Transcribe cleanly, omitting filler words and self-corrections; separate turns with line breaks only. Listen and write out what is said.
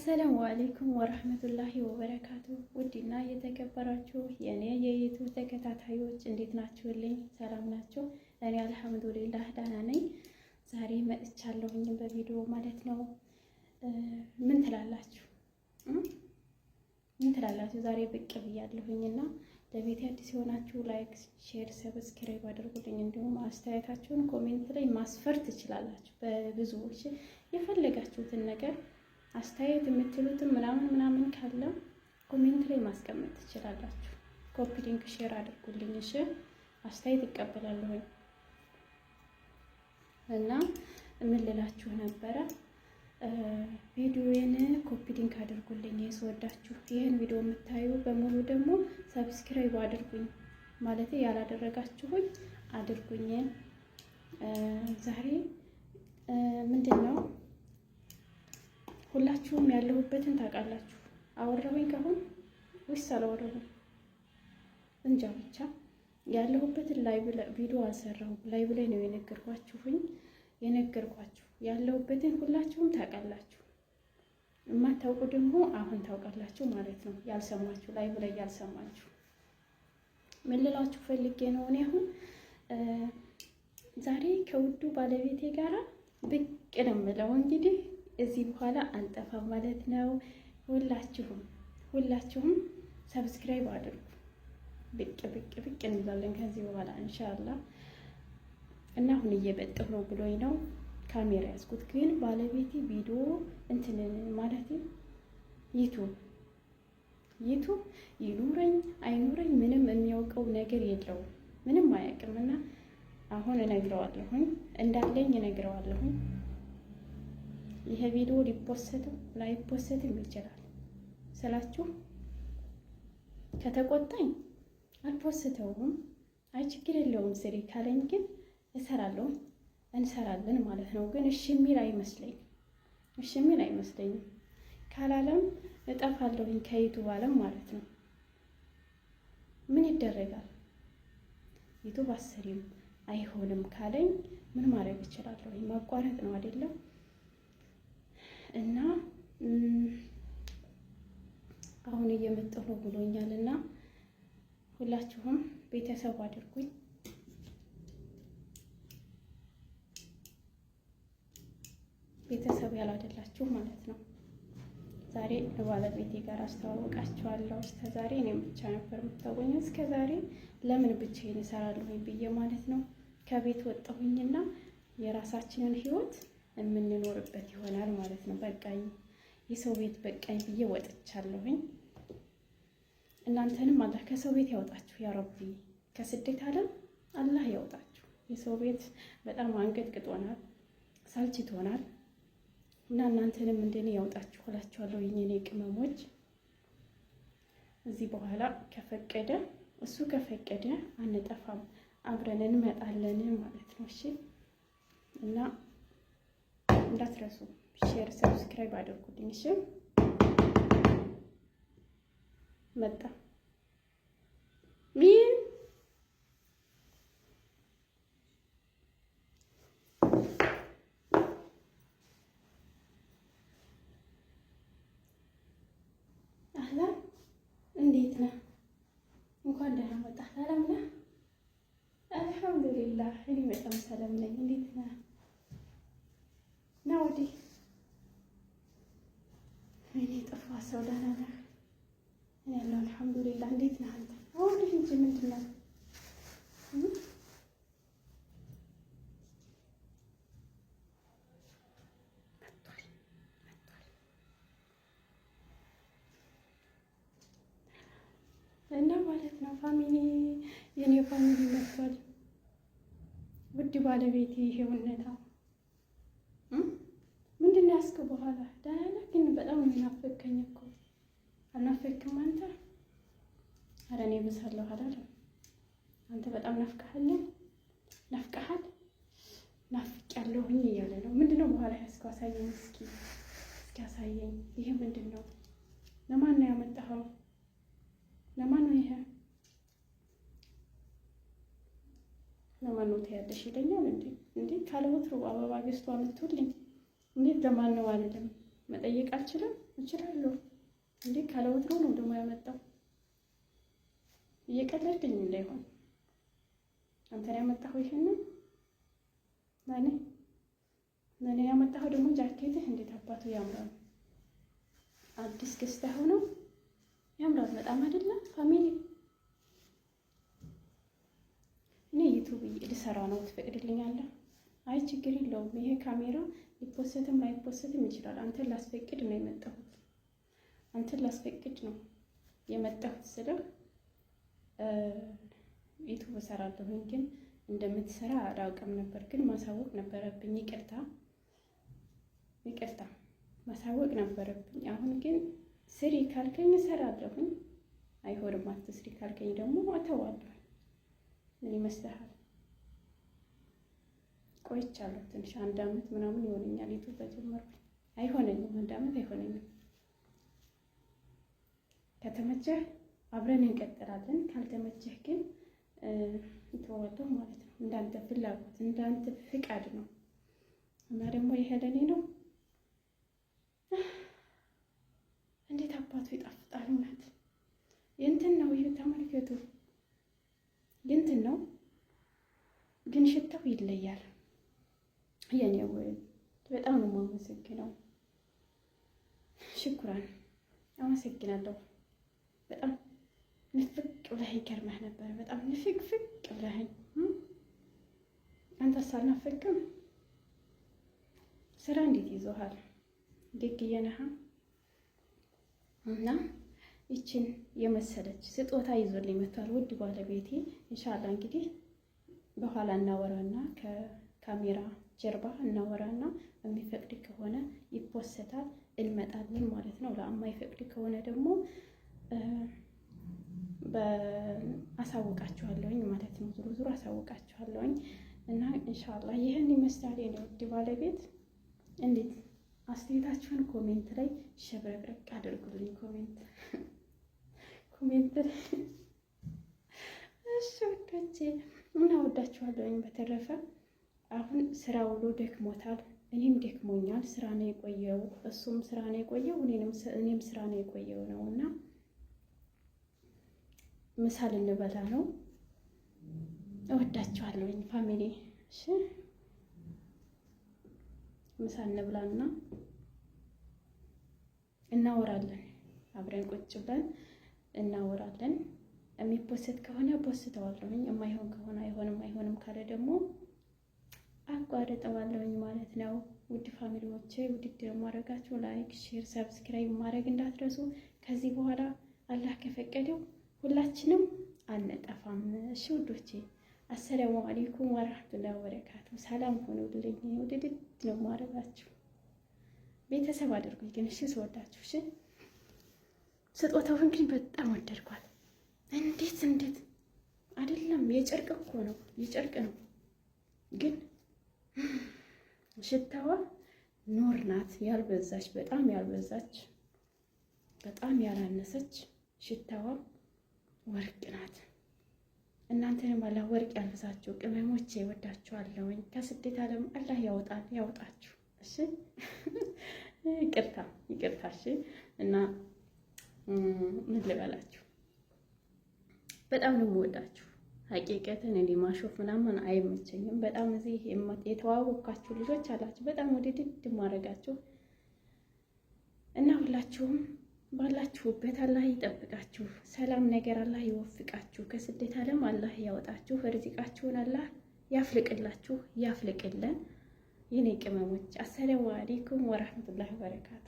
السلام عليكم ورحمة الله وبركاته። ውድና የተከበራችሁ የእኔ የ YouTube ተከታታዮች እንዴት ናችሁልኝ? ሰላም ናችሁ? እኔ الحمد لله ደህና ነኝ። ዛሬ መጥቻለሁኝ በቪዲዮ ማለት ነው። ምን ትላላችሁ? ምን ትላላችሁ? ዛሬ ብቅ ብያለሁኝ እና ለቤት አዲስ የሆናችሁ like፣ share፣ subscribe አድርጉልኝ። እንዲሁም አስተያየታችሁን comment ላይ ማስፈር ትችላላችሁ። በብዙዎች የፈለጋችሁትን ነገር አስተያየት የምትሉትም ምናምን ምናምን ካለ comment ላይ ማስቀመጥ ትችላላችሁ። copy link share አድርጉልኝ። እሺ አስተያየት እቀበላለሁኝ። እና ምን ልላችሁ ነበረ፣ ቪዲዮዬን copy link አድርጉልኝ ስወዳችሁ። ይህን ቪዲዮ የምታዩ በሙሉ ደግሞ subscribe አድርጉኝ፣ ማለት ያላደረጋችሁኝ አድርጉኝ። ዛሬ ምንድን ነው ሁላችሁም ያለሁበትን ታውቃላችሁ። አወራሁኝ ከአሁን ወይስ አላወራሁም? እንጃ ብቻ ያለሁበትን live ቪዲዮ አልሰራሁም። live ላይ ነው የነገርኳችሁኝ የነገርኳችሁ ያለሁበትን ሁላችሁም ታውቃላችሁ። የማታውቁ ደግሞ አሁን ታውቃላችሁ ማለት ነው። ያልሰማችሁ live ላይ ያልሰማችሁ ምን ልላችሁ ፈልጌ ነው እኔ አሁን ዛሬ ከውዱ ባለቤቴ ጋራ ብቅ ነው የምለው እንግዲህ እዚህ በኋላ አንጠፋም ማለት ነው። ሁላችሁም ሁላችሁም subscribe አድርጉ። ብቅ ብቅ ብቅ እንላለን ከዚህ በኋላ إن شاء الله። እና አሁን እየበጥሁ ነው ብሎኝ ነው ካሜራ ያዝኩት። ግን ባለቤቴ ቪዲዮ እንትን ማለት YouTube YouTube ይኑረኝ አይኑረኝ ምንም የሚያውቀው ነገር የለውም። ምንም አያውቅም። እና አሁን እነግረዋለሁኝ እንዳለኝ እነግረዋለሁኝ። ይሄ ቪዲዮ ሊፖሰትም ላይፖሰትም ይችላል ስላችሁ ከተቆጣኝ አልፖስተውም። አይ ችግር የለውም ስሪ ካለኝ ግን እሰራለሁ፣ እንሰራለን ማለት ነው። ግን እሺ የሚል አይመስለኝም፣ እሺ የሚል አይመስለኝም። ካላለም እጠፋለሁኝ ከ YouTube አለም ማለት ነው። ምን ይደረጋል? YouTube አሰሪም አይሆንም ካለኝ ምን ማድረግ እችላለሁ? ማቋረጥ ነው አይደለም? እና አሁን እየመጣሁ ነው ብሎኛል። እና ሁላችሁም ቤተሰብ አድርጉኝ። ቤተሰብ ያላደላችሁ ማለት ነው። ዛሬ ባለቤቴ ጋር አስተዋወቃችኋለሁ። እስከ ዛሬ እኔም ብቻ ነበር የምታወኝ። እስከ ዛሬ ለምን ብቻዬን እሰራለሁኝ ብዬ ማለት ነው ከቤት ወጣሁኝና የራሳችንን ህይወት የምንኖርበት ይሆናል ማለት ነው። በቃኝ የሰው ቤት በቃኝ ብዬ ወጥቻለሁኝ። እናንተንም አላህ ከሰው ቤት ያውጣችሁ ያ ረቢ፣ ከስደት ዓለም አላህ ያውጣችሁ። የሰው ቤት በጣም አንቀጥቅጦናል፣ ሳልችቶናል። እና እናንተንም እንደኔ ያውጣችሁ እላችኋለሁ የኔ ቅመሞች። እዚህ በኋላ ከፈቀደ እሱ ከፈቀደ አንጠፋም፣ አብረን እንመጣለን ማለት ነው። እሺ እና እንዳትረሱ share፣ subscribe አድርጉልኝ። እሺ መጣ ሚን አህላ እንዴት ነህ? እንኳን ደህና መጣህ። ሰላም ነህ? አልሐምዱሊላህ እኔ በጣም ሰላም ነኝ። እንዴት ነህ? ና ወዲህ። እኔ ጠፋ ሰው ደህና ነህ? እኔ ያለው አልሐምዱሊላህ። እንዴት ነህ አንተ? ወዲህ እንጂ ምንድን ነው? መጥቷል መጥቷል እና ማለት ነው family፣ የኔ family መጥቷል። ውድ ባለቤቴ ይሄውነታ ምንድን ነው ያዝከው? በኋላ ደህና ነህ? ግን በጣም ነው የናፈከኝ እኮ አልናፈክም አንተ? ኧረ እኔ ብሳለሁ አላለም። አንተ በጣም ናፍቀሃል፣ ናፍቀሃል፣ ናፍቄያለሁኝ እያለ ነው። ምንድን ነው በኋላ ያዝከው? አሳየኝ እስኪ፣ እስኪ አሳየኝ። ይሄ ምንድን ነው? ለማን ነው ያመጣኸው? ለማን ነው ይሄ? ለማን ነው ትያለሽ ይለኛል። እንዴ እንዴ፣ ካለ ወትሮ አበባ ገዝቶ አመጥቶልኝ እንዴት ለማን ነው አልልም። መጠየቅ አልችልም? እችላለሁ እንዴ? ካለወትሮ ነው ደግሞ ያመጣው። እየቀለድኝ እንዳይሆን አንተን ያመጣኸው ይሄንን ለእኔ ለእኔ ያመጣኸው ደግሞ ጃኬትህ እንዴት አባቱ ያምራል! አዲስ ገዝተኸው ነው ያምራል በጣም አይደለም family። እኔ YouTube ልሰራ ነው፣ ትፈቅድልኛለህ? አይ ችግር የለውም። ይሄ ካሜራ ሊፖሰትም ላይፖሰትም ይችላል። አንተን ላስፈቅድ ነው የመጣሁት። አንተን ላስፈቅድ ነው የመጣሁት ስለው YouTube እሰራለሁኝ ግን እንደምትሰራ አላውቅም ነበር፣ ግን ማሳወቅ ነበረብኝ። ይቅርታ ይቅርታ፣ ማሳወቅ ነበረብኝ። አሁን ግን ስሪ ካልከኝ እሰራለሁኝ። አይሆንም አትስሪ ካልከኝ ደግሞ አተዋለሁ። ምን ይመስልሃል? ቆይቻለሁ ትንሽ አንድ አመት ምናምን ይሆነኛል YouTube በጀመርኩኝ። አይሆነኝም፣ አንድ አመት አይሆነኝም። ከተመቸህ አብረን እንቀጥላለን፣ ካልተመቸህ ግን እተዋለሁ ማለት ነው። እንዳንተ ፍላጎት እንዳንተ ፍቃድ ነው። እና ደግሞ ይሄ ለእኔ ነው። እንዴት አባቱ ይጣፍጣል! እውነት የእንትን ነው ይሄ ተመልከቱ፣ የእንትን ነው ግን ሽታው ይለያል። የኔ በጣም ነው የማመሰግነው። ሽኩራን አመሰግናለሁ በጣም ንፍቅ ብለህ ይገርመህ ነበር። በጣም ንፍቅ ፍቅ ብለኸኝ። አንተስ አልናፈቅም? ስራ እንዴት ይዞሃል? ደግዬ ነህ። እና ይችን የመሰለች ስጦታ ይዞልኝ መጥቷል ውድ ባለቤቴ። ኢንሻአላህ እንግዲህ በኋላ እናወራና ከካሜራ ጀርባ እናወራና የሚፈቅድ ከሆነ ይፖሰታል፣ እንመጣለን ማለት ነው። ለማይፈቅድ ከሆነ ደግሞ አሳውቃችኋለሁኝ ማለት ነው። ዙሮ ዙሮ አሳውቃችኋለሁኝ እና ኢንሻአላህ ይህን ይመስላል የኔ ውድ ባለቤት። እንዴት አስተያየታችሁን comment ላይ ሸብረቅረቅ አድርጉልኝ። comment comment ላይ እሺ ውዶቼ እና ወዳችኋለሁኝ። በተረፈ አሁን ስራ ውሎ ደክሞታል፣ እኔም ደክሞኛል። ስራ ነው የቆየው፣ እሱም ስራ ነው የቆየው፣ እኔም ስራ ነው የቆየው ነው እና ምሳ ልንበላ ነው። እወዳችኋለሁኝ family። እሺ ምሳ እንብላና እናወራለን። አብረን ቁጭ ብለን እናወራለን። የሚፖሰት ከሆነ ፖስተዋለሁኝ፣ የማይሆን ከሆነ አይሆንም፣ አይሆንም ካለ ደግሞ አቋርጠዋለሁኝ ማለት ነው። ውድ family ዎቼ ውድድ ማድረጋችሁ like፣ share፣ subscribe ማድረግ እንዳትረሱ። ከዚህ በኋላ አላህ ከፈቀደው ሁላችንም አንጠፋም። እሺ ውዶቼ፣ አሰላሙ አሌይኩም ወረህመቱላሂ ወበረካቱ። ሰላም ሆኑልኝ። ውድድድ ነው ማድረጋችሁ ቤተሰብ አድርጉኝ ግን እሺ፣ ስወዳችሁ። እሺ፣ ስጦታውን ግን በጣም ወደድኳት። እንዴት እንዴት አይደለም፣ የጨርቅ እኮ ነው የጨርቅ ነው፣ ግን ሽታዋ ኑር ናት። ያልበዛች፣ በጣም ያልበዛች፣ በጣም ያላነሰች ሽታዋ ወርቅ ናት። እናንተንም አላህ ወርቅ ያልብሳችሁ። ቅመሞቼ ወዳችኋለሁኝ። ከስደት ዓለም አላህ ያወጣል ያወጣችሁ። እሺ ይቅርታ ይቅርታ። እሺ እና ምን ልበላችሁ፣ በጣም ነው የምወዳችሁ። ሀቂቀትን እኔ ማሾፍ ምናምን አይመቸኝም። በጣም እዚህ የተዋወቅኳችሁ ልጆች አላችሁ፣ በጣም ውድድድ ማድረጋችሁ እና ሁላችሁም ባላችሁበት አላህ ይጠብቃችሁ። ሰላም ነገር አላህ ይወፍቃችሁ። ከስደት ዓለም አላህ ያወጣችሁ። ርዚቃችሁን አላህ ያፍልቅላችሁ፣ ያፍልቅልን። የኔ ቅመሞች አሰላሙ አሌይኩም ወረህመቱላሂ ወበረካቱ።